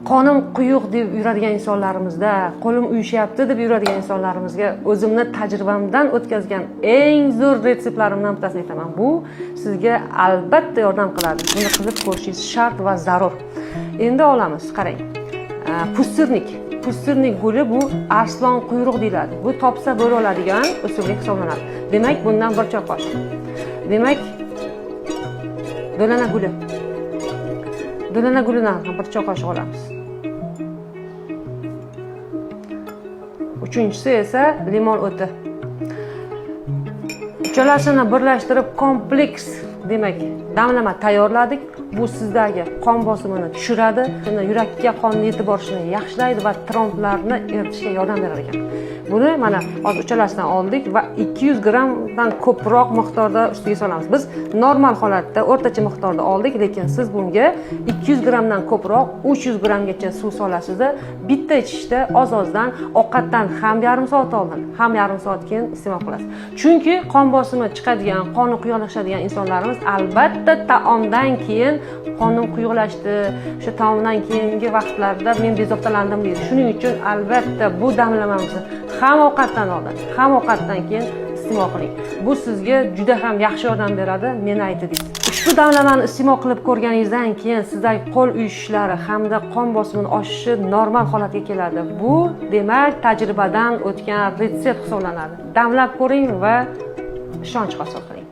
Qonim quyuq deb yuradigan insonlarimizda, qo'lim uyushyapti deb yuradigan insonlarimizga o'zimni tajribamdan o'tkazgan eng zo'r retseptlarimdan bittasini aytaman. Bu sizga albatta yordam qiladi. Buni qilib ko'rishingiz shart va zarur. Endi olamiz, qarang. Пустырник. Пустырник guli, bu arslon quyruq deyiladi. Bu topsa bo'la oladigan o'simlik hisoblanadi. Demak, bundan bir choy qoshiq. Demak, do'lana guli. Do'lana gulidan ham bir choy qoshiq olamiz. Uchinchisi esa limon o'ti. Uchalasini birlashtirib kompleks, demak, damlama tayyorladik. Bu sizdagi qon bosimini tushiradi, yurakka qonni yetib borishini yaxshilaydi va tromblarni eritishga yordam berar ekan. Buni mana hozir uchalasidan oldik va 200 grammdan ko'proq miqdorda ustiga solamiz. Biz normal holatda o'rtacha miqdorda oldik, lekin siz bunga 200 grammdan ko'proq, 300 grammgacha suv solasizda, bitta ichishda oz-ozdan ovqatdan ham yarim soat oldin, ham yarim soat keyin iste'mol qilasiz. Chunki qon bosimi chiqadigan, qoni quyuqlashadigan insonlarimiz albatta taomdan keyin qonim quyuqlashdi, o'sha taomdan keyingi vaqtlarda men bezovtalandim deydi. Shuning uchun albatta bu damlamamizni ham ovqatdan oldin, ham ovqatdan keyin iste'mol qiling. Bu sizga juda ham yaxshi yordam beradi, meni aytdi deysiz. Ushbu damlamani iste'mol qilib ko'rganingizdan keyin sizdagi qo'l uyushishlari hamda qon bosimini oshishi normal holatga keladi. Bu, demak, tajribadan o'tgan retsept hisoblanadi. Damlab ko'ring va ishonch hosil qiling.